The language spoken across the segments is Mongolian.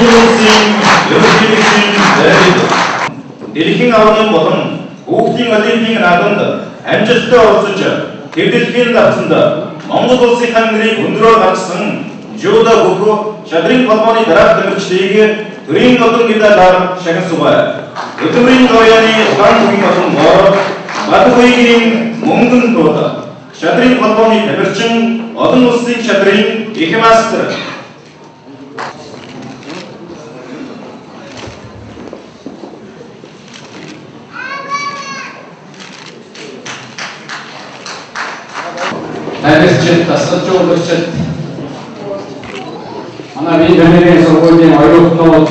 Монгол улсын ерөнхийлөгчийн байрыг дэлхийн аваргын болон хүүхдийн олимпийн наадамд амжилттай оролцож тэр дэлхийн давсанд Монгол улсынхаа нэрийг өндөрөөр гаргасан жүдо хөх шадрын холбооны дараах тамирчдыг төрийн олон медалаар шагнасан суугай. Өдмөрийн гоёны улаан бүгийн болон бор Бадхуйгийн мөнгөн дууд шадрын холбооны тамирчин олон улсын шадрын их мастер. Тамирчид, дасгалжуулагчид, манай бие тамирын сургуулийн оюутнууд,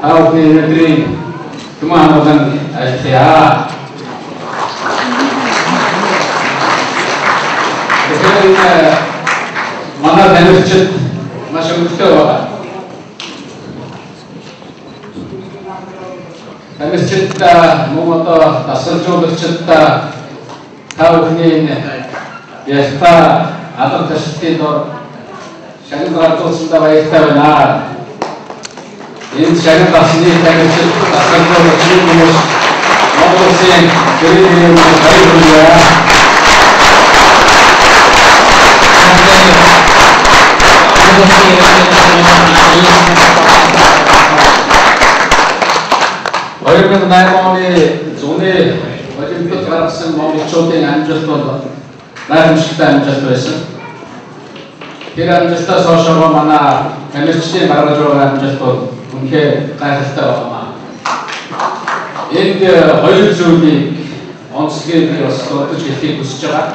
та бүхний өнөөдрийн түмэн хамгаалан ажиллая. Тэгэхээр манай тамирчид маш өнгөтэй байгаа. Тамирчид мөн одоо дасгалжуулагчид та бүхний ялта алга ташилтын дор шагнал гаргуулсандаа баяртай байна. Энэ шагнал авсны тамирчид дасгалжуулагчид хүмүүс Монгол улсын төрийн нэрээр баяр хүргье. 2008 оны зуны олимпиад гаргасан монголчуудын амжилт бол гайхамшигтай амжилт байсан. Тэр амжилтаас хойшоо манай тамирчдын гаргаж байгаа амжилт бол үнэхээр гайхалтай байна. Энд хоёр зүйлийг онцлогийг би бас дурдж хэлэхийг хүсэж байгаа.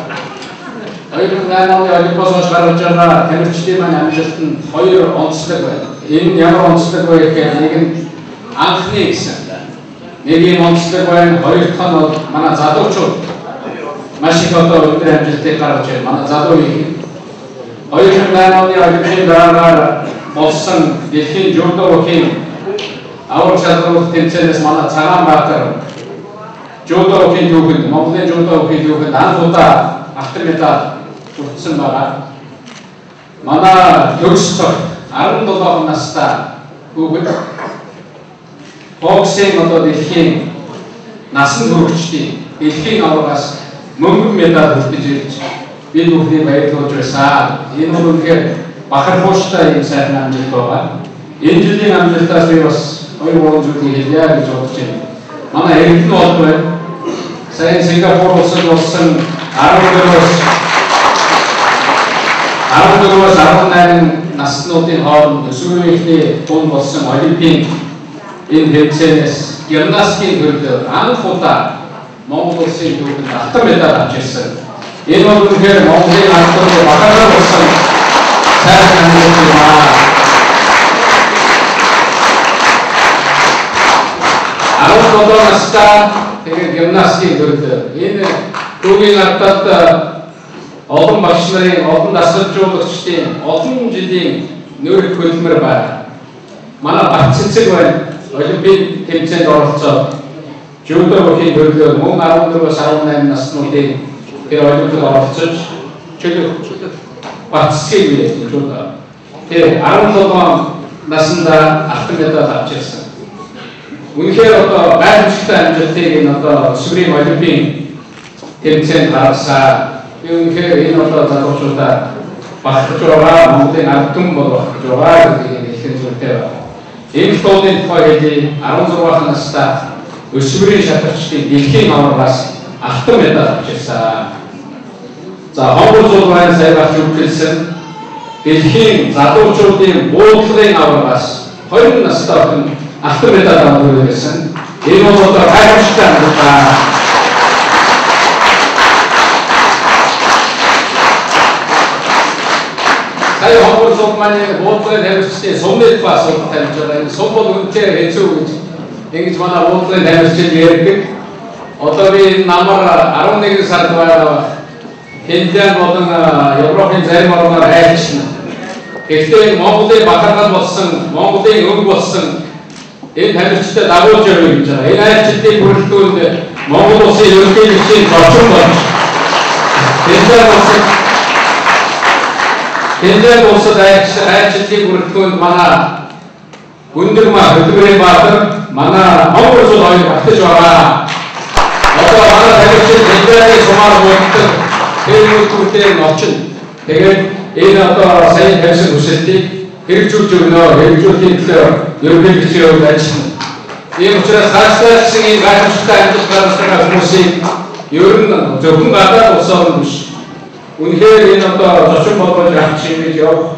2008 оны олимпиадаас хойш гаргаж байгаа тамирчдын маань амжилтанд хоёр онцлог байна. Энэ ямар онцлог вэ гэхээр нэг нь анхны гэсэн. Нэг юм онцлог байна. Хоёр дахь нь бол манай залуучууд маш их одоо өндөр амжилтыг гаргаж байна. Манай залуу үеийн 2008 оны олимпийн дараагаар болсон дэлхийн жүдогийн аварга шалгаруулах тэмцээнээс манай Цагаанбаатар жүдогийн түүхэнд, Монголын жүдогийн түүхэнд анх удаа алтан медаль хүртсэн байгаа. Манай төгс цогт 17 настай хүүхэд боксын одоо дэлхийн насан туршидын дэлхийн аваргаас мөнгөн медаль хүртэж ирж бид бүхний баярлуулж байсан. Энэ бол үнэхээр бахархууштай юм сайхан амжилт байгаа. Энэ жилийн амжилтаас би бас 2-3 зүйлийг хэлье гэж бодож байна. Манай Эрдэнэ бод байна. Сайн Сингапур улсад болсон 14-өөс 18 наснуудын хооронд өсвөрийнхний дунд болсон олимпийн энэ тэмцээнээс гимнастикийн төрлөөр анх удаа Монгол улсын түүхэнд алтан медаль авч ирсэн. Энэ бол үнэхээр Монголын ард түмний бахархал болсон сайхан амжилт юм аа. 17 настай тэгээд гимнастикийн төрлөөр энэ түүхийн ардад олон багш нарын, олон дасгалжуулагчдын олон жилийн нүүрэг хөдөлмөр байна. Манай Бат цэцэг байна. Олимпийн тэмцээнд оролцоод жүдо бүхийн төрлөөр мөн 14-өөс 18 наснуудын тэр олимпиад оролцож чөлөө Бат цэцгийг бий жүдо. Тэр 17 наснда алтан медаль авч ирсэн. Үнэхээр одоо гайхамшигтай амжилтыг энэ одоо өсвөрийн олимпийн тэмцээнд гаргасан. Би үнэхээр энэ одоо залуучуудаа бахархаж байгаа, Монголын ард түмэн бол бахархаж байгаа гэдгийг хэлэх зүйтэй байна. Энэ туудын тухай хэлье. 16 настай өсвөрийн шатарчдын дэлхийн аваргаас алтан медаль авч ирсэн. За Хонгор зул байна сая гарч үгэлсэн. Дэлхийн залуучуудын буудлын аваргаас 20 настай охин алтан медаль авч ирсэн. Энэ бол одоо гайхамшигтай амжилт аа. Сая Хонгор зул маань буудлын тамирчдын сумны тухай асуулт тавьж байгаа. Энэ сум бол үнэхээр хэцүү гэж ингэж манай буудлын тамирчид ярьдаг. Одоо би энэ намар 11 сард байгаа Финлянд болон Европын зарим орноор айлчна. Гэхдээ энэ Монголын бахархал болсон, Монголын өнгө болсон энэ тамирчдад дагуулж явъя гэж байгаа. Энэ айлчлалын бүрэлдэхүүнд Монгол улсын ерөнхийлөгчийн зочин болж Финлянд улсад айлчлалын бүрэлдэхүүнд манай Гүндэгмаа Хөдөлмөрийн Баатар манай Монгол улс хоёр багтаж байгаа. Одоо манай тамирчин Федерацийн сумаар бууддаг тэр үйлдвэртэй очин. Тэгээд энэ одоо сайн тавьсан хүсэлтийг хэрэгжүүлж өгнө. Хэрэгжүүлэхийн төлөө ерөнхийлөгчийн хувьд ажиллана. Ийм учраас цаашдаа гэсэн энэ гайхамшигтай амжилт гаргаж байгаа хүмүүсийг ер нь зөвхөн гадаад улс орн биш. Үнэхээр энэ одоо зочин болгож авч ингэж явах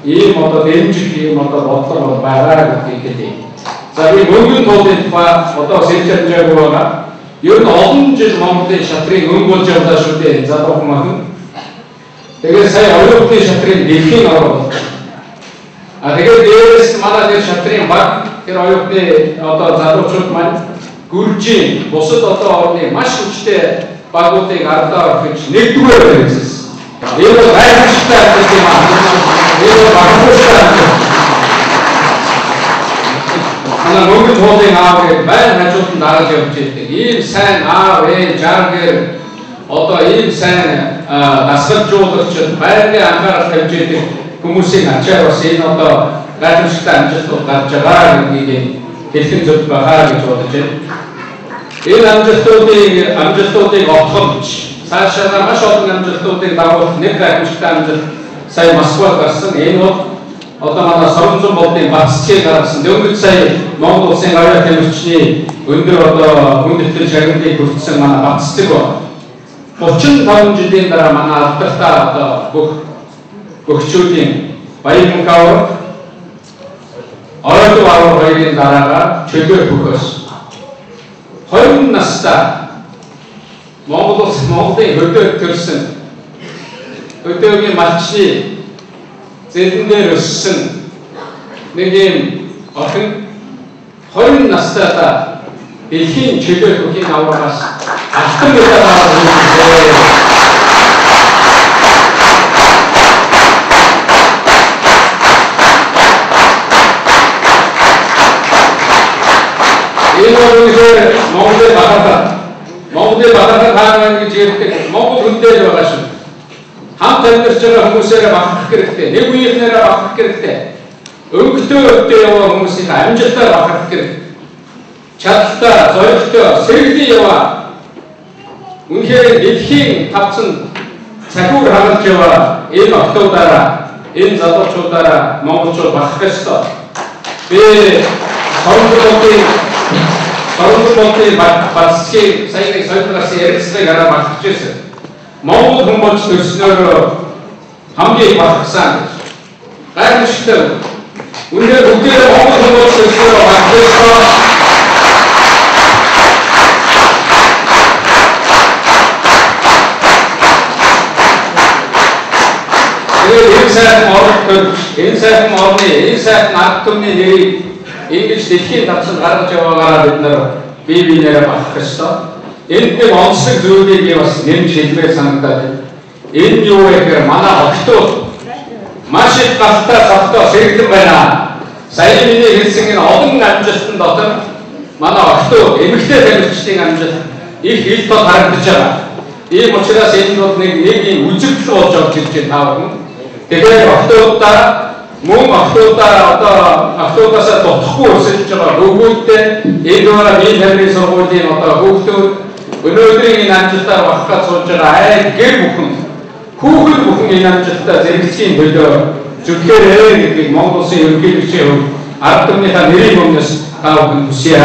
ийм одоо дэмжих ийм одоо бодлого бол байгаа гэдгийг хэлье. За би мөнгөн туулын тухай одоо сэлж амжаагүй байгаа. Ер нь олон жил Монголын шатрын өнгө болж явлаа шүү дээ. Залуу хүмүүс. Тэгээд сая оюутны шатрын дэлхийн орон болж. А тэгээд дээрээс манай тэр шатрын баг тэр оюутны одоо залуучууд маань Гүржийн бусад одоо орны маш хүчтэй багуудыг ардаа орхиж нэгдүгээр байсан. Энэ бол гайхамшигтай амжилт юм аа. Энэ бол багамшигтай амжилт. Манай мөнгө туулын аав гэж байн хажууд нь дараж явж байдаг. Ийм сайн аав, ээж, жар гэр одоо ийм сайн дасгалжуулагчид байнгын анхаарал тавьж байдаг хүмүүсийн ачаар бас энэ одоо гайхамшигтай амжилтууд гарч байгаа гэдгийг хэлхэн зөв байгаа гэж бодож байна. Энэ амжилтуудыг отгомж цаашаа маш олон амжилтуудыг дагуулах нэг гайхамшигтай амжилт сая Москвад гарсан. Энэ бол одоо манай Соронзон болдын Бацчийг гаргасан. Дөнгөж сая Монгол улсын авиа тамирчны өндөр одоо хүндэтгэл шагналыг хүртсэн манай Баццэг 35 жилийн дараа манай алдартай одоо бүх бөхчүүдийн Баян Мөнхөөр Оройтов авар хоёрын дараагаар чөлөө бөхөөс 20 настай Монгол улс Монголын хөдөө төрсөн хөдөөгийн малчны зэлэн дээр өссөн нэг юм охин 20 настай та дэлхийн чөлөө бүхийн аваргаас алтан медаль аваад ирсэн. Энэ бол үнэхээр Монголын бахархал. Монголын бахархал хаана гэж ярьдаг Монгол хүн дээр байгаа шүү. Хамт амьдарч байгаа хүмүүсээрээ бахархах хэрэгтэй. Нэг үеийнхнээрээ бахархах хэрэгтэй. Өнгөтэй өвдөө яваа хүмүүсийн амжилтаар бахархах хэрэгтэй. Чадaltaй, зоригтой, сэргэлэн яваа. Үнэхээр дэлхийн тавцанд цахиур хагалж яваа энэ октоудаараа, энэ залуучуудаараа монголчууд бахархах ёстой. Би Соронзон болдын Бацчийн сая нэг соёл гарсан ярилцлагыг хараа бахархаж байсан. Монгол хүн болж төрснөөр хамгийн их бахархсан гэж. Гайхамшигтай. Үнэхээр бүгдээрээ Монгол хүн болж төрснөөр бахархаж байсан. Тэгээд энэ сайхан орон төрж, энэ сайхан орны, энэ сайхан ард түмний нэрийг ингэж дэлхийн тавцанд гаргаж яваагаараа бид нар бие биенээрээ бахархах ёстой. Энд нэг онцлог зүйлийг би бас нэмж хэлмээр санагдаад байна. Энэ юу вэ гэхээр манай охтууд маш их галтай цогтой сэргэлэн байна. Сая миний хэлсэн энэ олон амжилтын дотор манай охтууд эмэгтэй тамирчдын амжилт их ил тод харагдаж байгаа. Ийм учраас энэ бол нэг юм үзэгдэл болж орж ирж байна та бүхэн. Тэгэхээр охтуудаа мөн охтуудаа одоо охтуудаасаа дутхгүй өсөж байгаа хөвгүүдтэй энэ дугаараа бие тамирын сургуулийн одоо хүүхдүүд өнөөдрийн энэ амжилтаар бахархаад сууж байгаа айл гэр бүхэн хүүхэд бүхэн энэ амжилтаа зэрэглэхийн төлөө зүтгээрэй гэдгийг Монгол улсын ерөнхийлөгчийн хувьд ард түмнийхээ нэрийн өмнөөс та бүхэн хүсье.